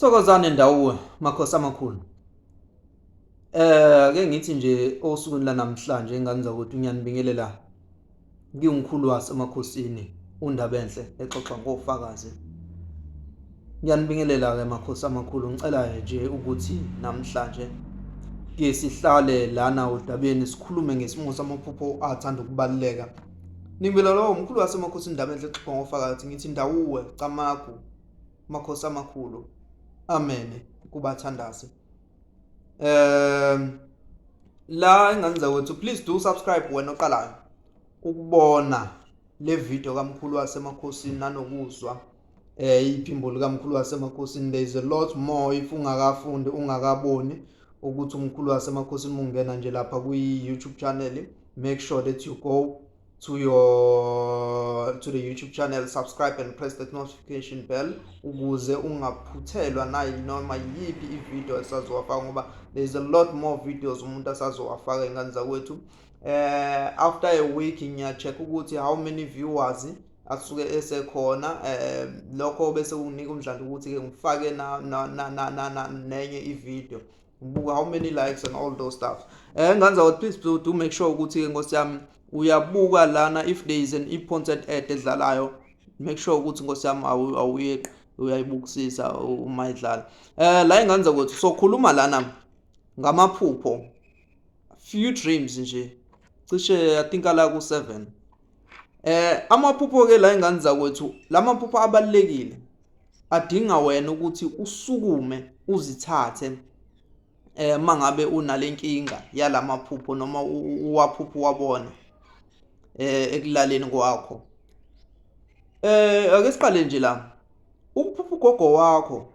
Thokozani Ndawuwe, makhosi amakhulu. Ake ngithi nje osukwini lanamhlanje ingane zakwethu ngiyanibingelela ngiwumkhulu wasemakhosini uNdabenhle exoxa ngofakazi. Ngiyanibingelela-ke makhosi amakhulu ngicela nje ukuthi namhlanje ke sihlale lana odabeni sikhulume ngesimo samaphupho athanda ukubaluleka. Nibingelela lowo mkhulu wasemakhosini Ndabenhle exoxa ngofakazi ngithi Ndawuwe Camagu makhosi amakhulu amen kubathandazi la ingane zakwethu please do subscribe wena oqalayo ukubona le video kamkhulu wasemakhosini nanokuzwa iphimbo likamkhulu wasemakhosini. There is a lot more if ungakafundi ungakaboni ukuthi umkhulu wasemakhosini ungena nje lapha kwi YouTube channel, make sure that you go to the YouTube channel, subscribe and press the notification bell ukuze ungaphuthelwa nayi noma yiphi ivideo esazowafaka, ngoba there is a lot more videos umuntu asazowafaka ingane zakwethu. After a week ngiya-check ukuthi how many viewers asuke esekhona, lokho bese kunginika umdlandla ukuthi ke ngifake na na na na nenye ivideo, ngibuka how many likes and all those stuff. Ngane zakwethu, please do make sure ukuthi ke nkosi yami uyabuka lana, if there is an important ad edlalayo, make sure ukuthi nkosi yami awuyeqi, uyayibukisisa uma idlala. La ingane zakwethu sokhuluma lana ngamaphupho, few dreams nje, cishe I think ala ku 7. Amaphupho ke la ingane zakwethu, lamaphupho abalekile, adinga wena ukuthi usukume uzithathe mangabe unalenkinga yalamaphupho noma uwaphupho wabona ekulaleni kwakho. Ake siqale nje la ukuphupha ugogo wakho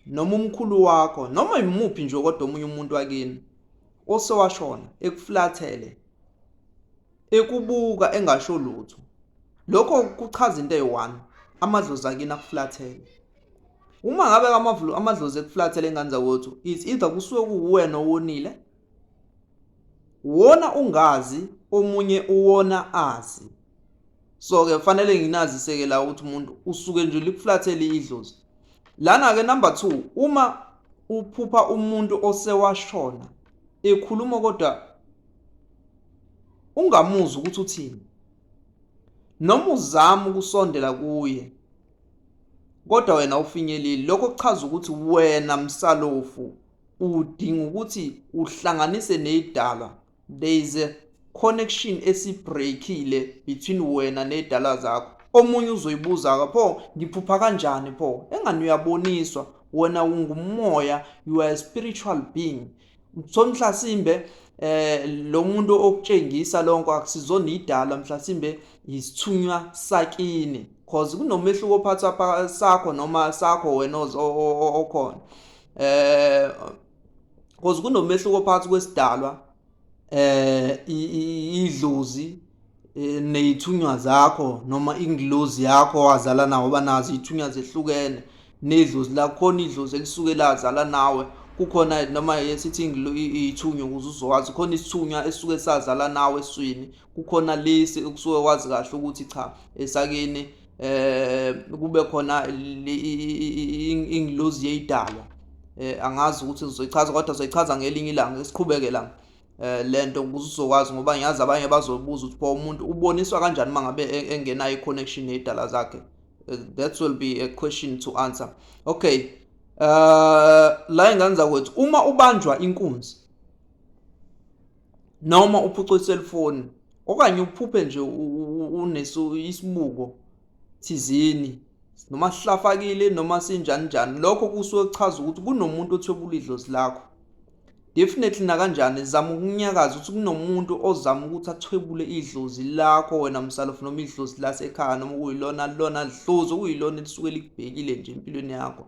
noma umkhulu wakho noma imuphi nje kodwa omunye umuntu wakini osewashona ekuflathele ekubuka engasho lutho, lokho kuchaza into eyi-one, amadlozi akini akuflathele. Uma ngabe amadlozi ekuflathele ingane zakwethu, it's either kusuke kuwuwena owonile, wona ungazi, omunye uwona azi. So-ke kufanele nginazise-ke la ukuthi umuntu usuke nje likuflathele idlozi. Lana-ke number 2, uma uphupha umuntu osewashona ekhuluma kodwa ungamuzwa ukuthi uthini, noma uzama ukusondela kuye kodwa wena ufinyelile, lokho kuchaza ukuthi wena msalofu udinga ukuthi uhlanganise nezidalwa. There is a connection esibreakile between wena nezidalwa zakho. Omunye uzoyibuza pho, ngiphupha kanjani pho? Engani uyaboniswa, wena ungumoya, you are a spiritual being. So mhlasimbe lo muntu okutshengisa lonke akusizona idalwa, mhlasimbe isithunywa sakini, cause kunomehluko phakathi sakho noma sakho wena okhona, cause kunomehluko phakathi kwesidalwa, idlozi neyithunywa zakho noma ingilozi yakho wazala nawo, ngoba nazo iy'thunywa zehlukene nedlozi lakhona, idlozi elisuke lazala nawe kukhona, noma sithi iy'thunywa ukuze uzokwazi, khona isithunywa esisuke sazala nawe eswini, kukhona lesi okusuke wazi kahle ukuthi cha esakini, kube khona ingilozi yeyidalwa. Angazi ukuthi ngizoyichaza kodwa soyichaza ngelinye ilanga, siqhubeke la lento ukuze uzokwazi, ngoba ngiyazi abanye bazobuza ukuthi pho umuntu uboniswa kanjani mangabe engenayo i-connection nezidalwa zakhe. That will be a question to answer. Okay, la ingane zakwethu, uma ubanjwa inkunzi noma uphucwe cellphone okanye uphuphe nje uneso isibuko thizeni noma sihlafakile noma sinjani njani, lokho kusuke kuchaza ukuthi kunomuntu othwebula idlozi lakho. Definitely nakanjani zama ukunyakaza ukuthi kunomuntu ozama ukuthi athwebule idlozi lakho wena msalofu, noma idlozi lasekhaya, noma kuyilona lona dlozi okuyilona elisuke likubhekile nje empilweni yakho.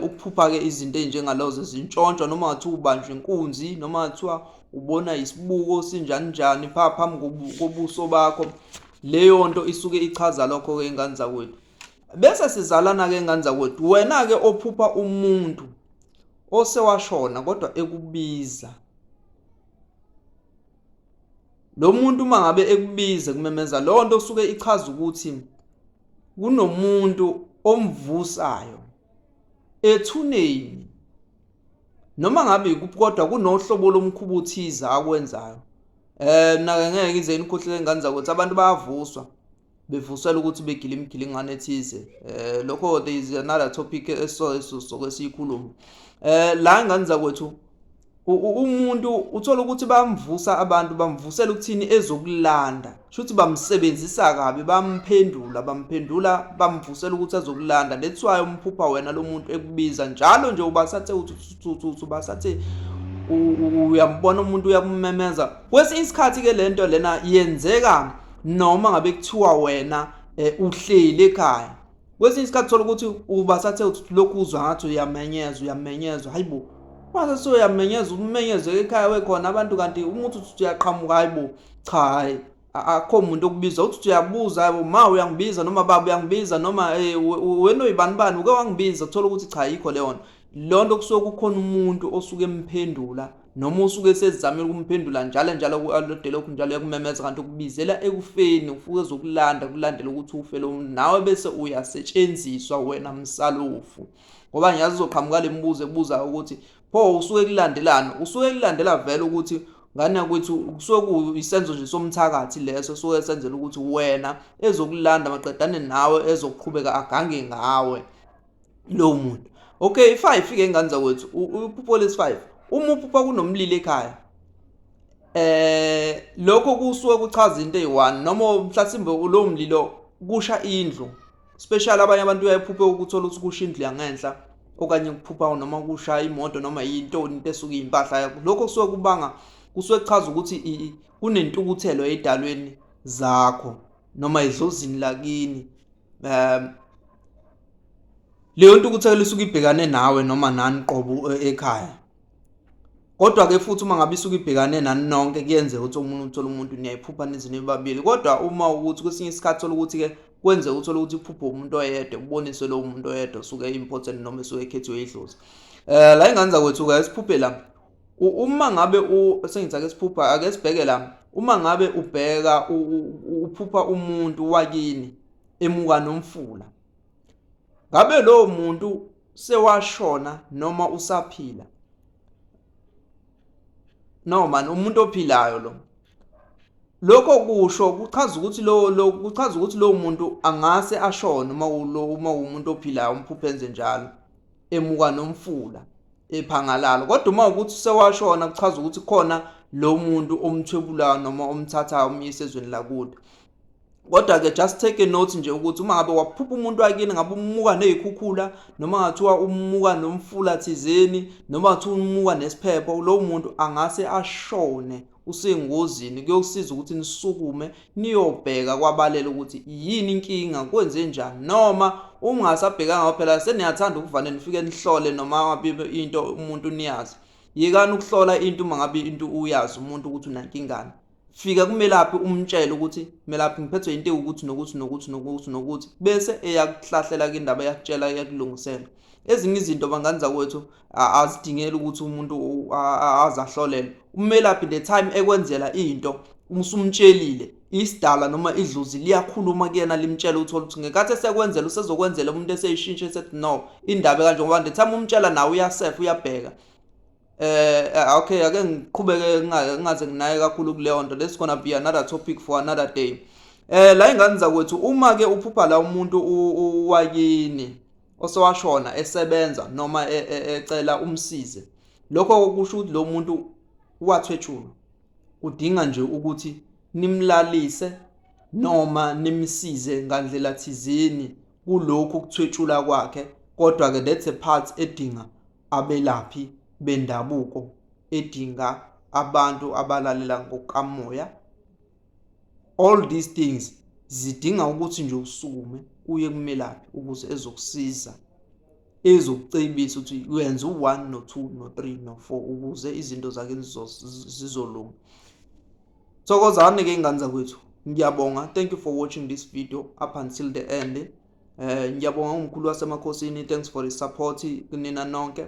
Ukuphupha ke izinto ezinjengalozo zintshontshwa, noma ngathiwa ubanjwa inkunzi, noma ngathiwa ubona isibuko sinjani njani pha phambi kobuso bakho, leyo nto isuke ichaza lokho ke ingane zakwethu. Bese sizalana ke ingane zakwethu, wena ke ophupha umuntu osewashona kodwa ekubiza, lo muntu uma ngabe ekubiza kumemeza, leyo nto kusuke ichaza ukuthi kunomuntu omvusayo. Ethuneni noma ngabe ikuphi kodwa kunohlobo lomkhuba othize akwenzayo. Mina ke ngeke ngize nikhohlele ingane zakwethu, abantu bayavuswa bevusela ukuthi begile imigilingane ethize. Lokho there is another topic esisoke siyikhuluma. La ingane zakwethu, umuntu uthola ukuthi bamvusa abantu, bamvusela ukuthini? Ezokulanda. Shuthi bamsebenzisa kabi, bamphendula, bamphendula, bamvusela ukuthi azokulanda. That's why umphupha wena lo muntu ekubiza njalo nje, ubasathe uthi ubasathe uyambona umuntu uyakumemeza. Kwesinye isikhathi ke lento lena yenzeka noma ngabe kuthiwa wena uhleli ekhaya. Kwesinye isikhathi thola ukuthi ubasathe uthi lokhu uzwa ngathi uyamenyezwa, uyamenyezwa, hayibo, mase uyamenyezwa, umenyezwe ekhaya wekhona abantu, kanti umuntu uthi uyaqhamuka, hayibo, cha, hayi, akho muntu okubiza. Uthi uyabuza, hayibo, ma uyangibiza, noma baba uyangibiza, noma wena uyibani bani uke wangibiza? Uthola ukuthi cha, yikho leyo nto. Leyo nto kusuke kukhona umuntu osuke emphendula noma usuke esezamile ukumphendula njalo njalo, alode lokhu njalo ekumemeza, kanti ukubizela ekufeni, ufuke ezokulanda, kulandela ukuthi ufe lo muntu nawe, bese uyasetshenziswa wena msalofu. Ngoba ngiyazi uzoqhamuka le mibuzo ebuza ukuthi pho usuke kulandelana, usuke kulandela vele ukuthi ngane yakwethu kusuke kuyisenzo nje somthakathi leso, suke senzela ukuthi wena ezokulanda maqedane nawe ezoqhubeka agange ngawe lowo muntu. Okay, i-5 ke ngane zakwethu, uphupho lesi-5, uma uphupha kunomlilo ekhaya, lokho kusuke kuchaza into eyi-1, noma mhlasimbe lowo mlilo kusha indlu. Special abanye abantu uyayiphuphe ukuthola ukuthi kusha indlu yangenhla, okanye kuphupha noma kusha imoto noma yinto into esuke iyimpahla yakho. Lokho kusuke kubanga, kusuke kuchaza ukuthi kunentukuthelo edalweni zakho noma edlozini lakini. Leyo ntukuthelo isuke ibhekane nawe noma nani qobo ekhaya. Kodwa ke futhi uma ngabe isuke ibhekane nani nonke, kuyenzeka ukuthi omunye uthole umuntu niyayiphupha nize nibabili. Kodwa uma ukuthi kwesinye isikhathi thola ukuthi ke kwenzeka uthole ukuthi iphupho umuntu oyedwa, uboniswe lowo muntu oyedwa usuke important noma esuke ekhethiwe idlozi. La ingane zakwethu ke siphuphe la, uma ngabe sengithi ake siphupha, ake sibheke la, uma ngabe ubheka uphupha umuntu wakini emuka nomfula, ngabe lowo muntu sewashona noma usaphila? No man, umuntu ophilayo lo. Lokho kusho kuchaza ukuthi lo kuchaza ukuthi lowo muntu angase ashone uma umuntu ophilayo umphuphe enze njalo emuka nomfula ephangalala. Kodwa uma ukuthi sewashona, kuchaza ukuthi khona lo muntu omthwebulayo noma omthathayo umyise ezweni lakude. Kodwa ke just take a note nje ukuthi uma ngabe waphupha umuntu wakini ngabe umuka nezikhukhula, noma ngathiwa umuka nomfula thizeni, noma ngathiwa umuka nesiphepho, lowo muntu angase ashone, usengozini. Kuyosiza ukuthi nisukume niyobheka kwabalela ukuthi yini inkinga, kwenze njani, noma ungasabhekanga phela seniyathanda ukuvane nifike nihlole noma ngabe into umuntu niyazi. Yekani ukuhlola into uma ngabe into uyazi umuntu ukuthi unankingani. Fika kumelaphi umtshele ukuthi melaphi ngiphethwe into ewukuthi nokuthi nokuthi nokuthi nokuthi, bese eyakuhlahlela ke indaba, eyakutshela, eyakulungisela. Ezinye izinto bangani zakwethu azidingeli ukuthi umuntu azahlolele umelaphi. The time ekwenzela into usumtshelile, isidala noma idlozi liyakhuluma kuyena limtshela. Uthola ukuthi ngenkathi esekwenzela usezokwenzela umuntu eseyishintshe esethi no, indaba kanje, ngoba the time umtshela nawe uyasefa, uyabheka. Okay, ake ngiqhubeke ngingaze nginaye kakhulu kuleyo nto. That's gonna be another topic for another day. La ingane zakwethu, uma ke uphupha la umuntu wakini osewashona esebenza noma ecela umsize, lokho kusho ukuthi lo muntu wathwetshulwa, udinga nje ukuthi nimlalise noma nimsize ngandlela thizeni kulokhu kuthwetshula kwakhe. Kodwa ke that's a part edinga abelaphi bendabuko, edinga abantu abalalela ngokukamoya. All these things zidinga ukuthi nje usukume uye kumelaphi ukuze ezokusiza, ezokucebisa ukuthi wenza u-1 no-2 no-3 no-4 ukuze izinto zakhe zizolunga. Thokozani ke ingane zakwethu, ngiyabonga. Thank you for watching this video up until the end. Ngiyabonga umkhulu wasemakhosini, thanks for the support kunina nonke.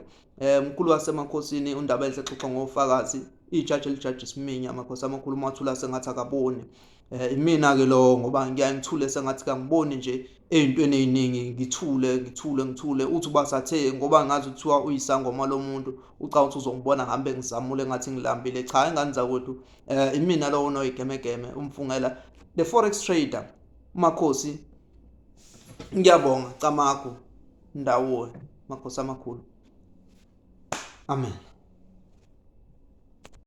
Mkhulu wasemakhosini undaba enhle, xoxa ngofakazi, ijaji elijaji isiminya, amakhosi amakhulu, umathula sengathi akaboni. Imina ke lowo ngoba ngiyaye ngithule sengathi kangiboni nje ey'ntweni ey'ningi, ngithule ngithule ngithule, uthi ubasathe ngoba ngazi kuthiwa uyisangoma lomuntu, ucabanga ukuthi uzongibona ngihambe ngizamule engathi ngilambile. Cha, ingane zakwethu, imina lowo onoyigemegeme umfungela the forex trader umakhosi. Ngiyabonga, camagu ndawoni, makhosi amakhulu, amen.